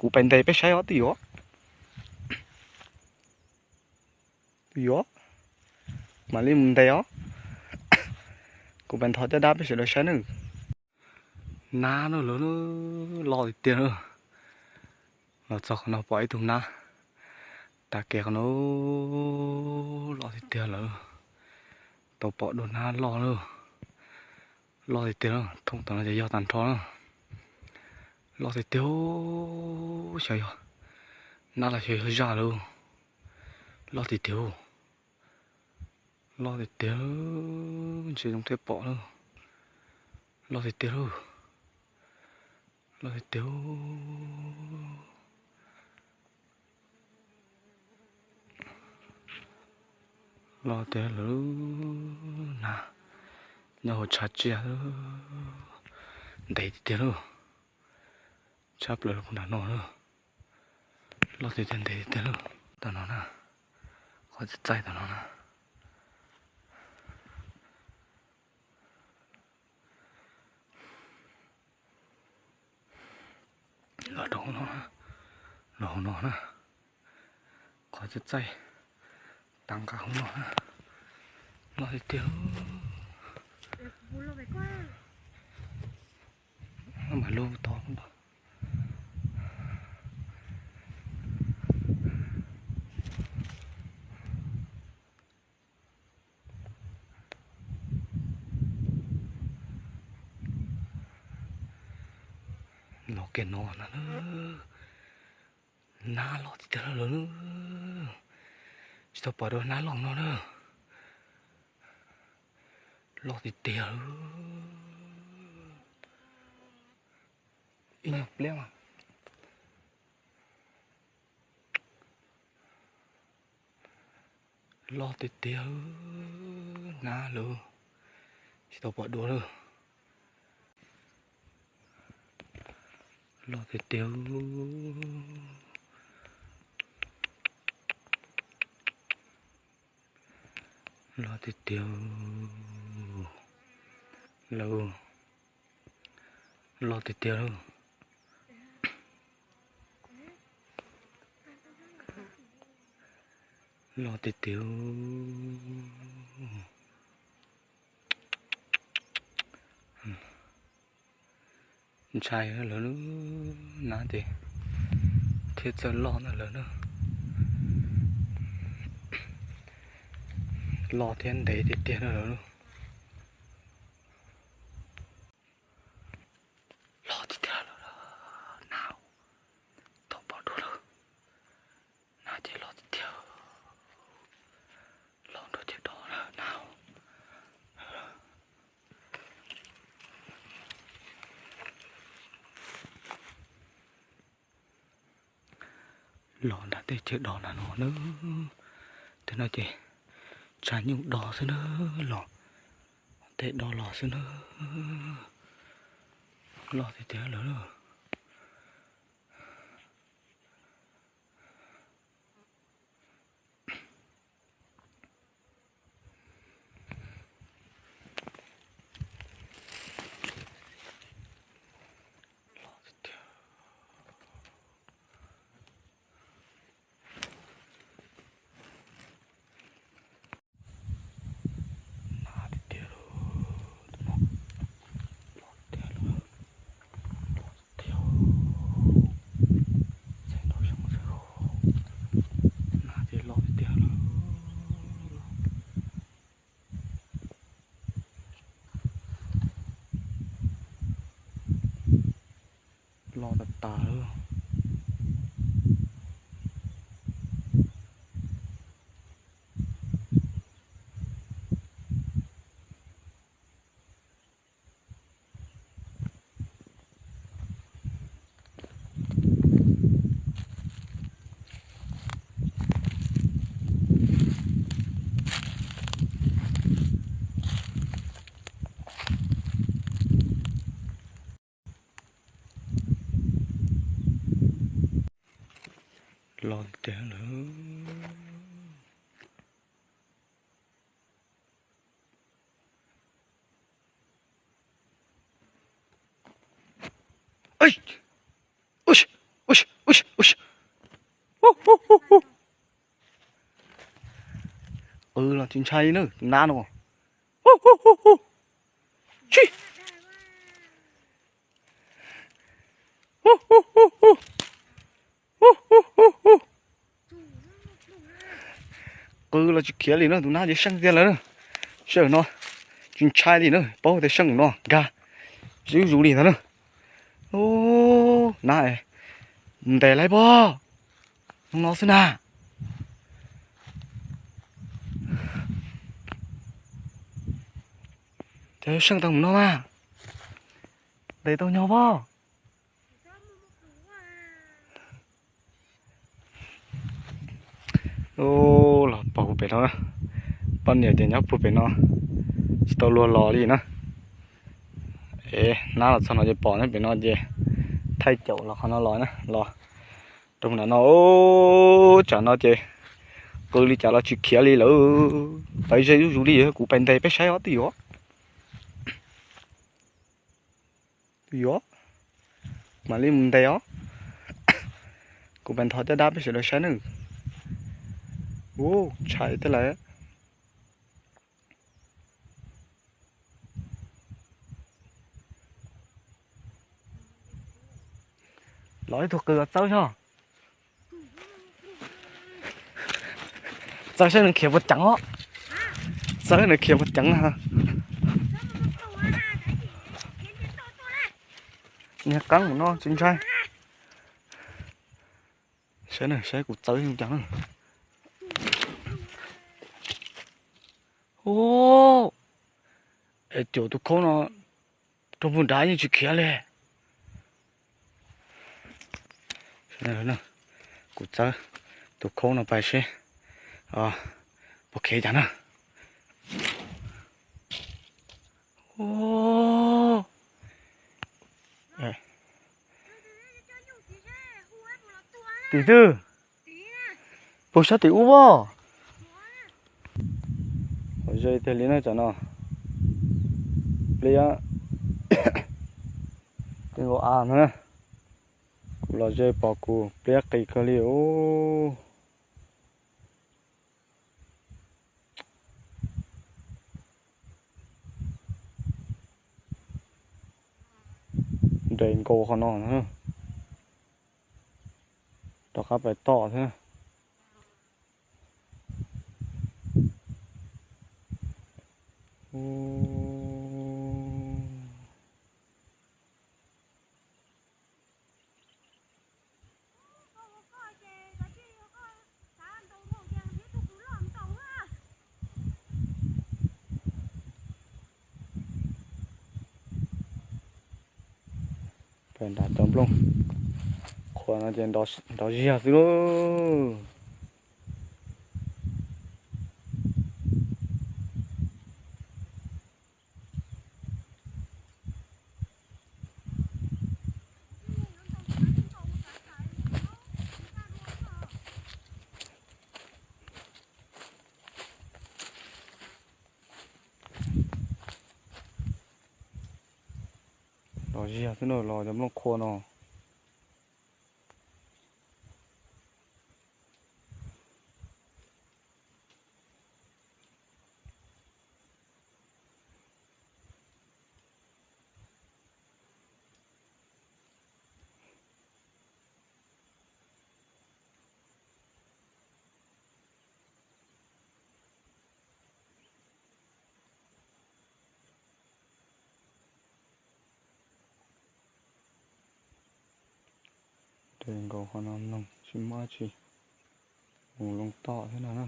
Kuv pais ntes peb saib os, twb yuav, twb yuav, mam li mus ntes os. Kuv pais ntho caj dab peb sawv daws saib nawb. Nab no lawm, loj tiag tiag lawm. Los txog qhov no pom ib tug nab, tag kev qhov no loj tiag tiag lawm. Tau pom dua nab loj lawm, loj tiag tiag lawm. Thooj tom no ces yog tag nrho na. Loj tiag tiag, xyov yog nab los xyov yog zaj lawm. Loj tiag tiag, loj tiag tiag, ntshe zoo thiaj pom lawm. Loj tiag tiag lawm, loj tiag tiag. Loj tiag lawm, nab nyob hauv tshav tsiaj, ntev tiag tiag lawm. Tshaj plaws los nram no lawm, loj tiag tiag ntev tiag tiag lawm. Tom no na, qhov txaij txaij tom no na. Los rau hauv no, los hauv no na, qhov txaij txaij tag nqa hauv no na, loj tiag tiag. Mas lub tod. Los kiag no na, nab loj tiag tiag lawm. Tsis tau pom dua nab loj no na. Loj tiag tiag. Ib nyuag pliab mas loj tiag tiag, nab lawm, tsis tau pom dua lawm. Loj tiag tiag, loj tiag tiag lawm, loj tiag tiag lawm. Loj tiag tiag. Ntshai lawm, nab ces thiab txawj loj na lawm na. Loj thiab ntev tiag tiag na lawm. Loj tiag tiag lawm, nab, tau pom dua lawm. Nab ces loj tiag tiag, loj nrog ceg do lawm, nab. Los nram tej ceg do nram no na. Tej no ces tshav nyuj do xwb na, los tej do los xwb na. Loj tiag tiag lawm. Nab tiag tiag lawm, loj tiag lawm, loj tiag, txaij nrog xyoob xwb. Nab ces loj tiag tiag lawm. Loj tas tas lawm. Loj tiag lawm. Qw los tsis ntshai li na tus nab no. Tsis, qw los tsis khiav li na, tus nab ces seej tiag lawm na. Sij hawm no tsis ntshai li na, paub tias sij hawm no nkag zuj zus li ntag na. Ub, nab, mus ntes laib pob, no no xwb na. Ces seej tau mus no mas, ntes tau nyog pob. Ub, los pog puag pem no, poj niam ces nyob puag pem no, tsis tau luag los li na. Es nab los txog no ces pom nyob pem no ces thaij caum los qhov no los na, los rau nram no. Tsam no ces qw li cas los tsis khiav li lawm, pais ze zuj zus li. Kuv pais ntes peb saib os, twb yuav, twb yuav, mam li mus ntes os. Kuv pais ntho caj dab peb sawv daws saib na. Ub, ntshai thiab lawm. Los ib tug qw los txawb xyov. Txawb saib nws khiav puas ceev os. Txawb nws khiav puas ceev. Niag qeeb mus no tsis ntshai. Saib na, saib kuv txawb zoo cas na. Ub, es cuam tus khaub no rau puag nrad yeej tsis khiav li. Kuv txawb tus khaub no pais seb puas khiav cas na. Tim twg? Puag sab tim ub as. Los ze tiag li na tsam no. Pliab, tej nkaus av no na. Kuv los ze pom kuv pliab qis kawg li os. Nres nkaus qhov no, rov qab pais tom thiab. Pem nram cov nplooj qhuav no ces nrov ziag xwb lauj. Los ziag xwb na, los cov nplooj qhuav no. Nres nkaus qhov no mloog tsis muaj dab tsi, mus loo tom thiab no na.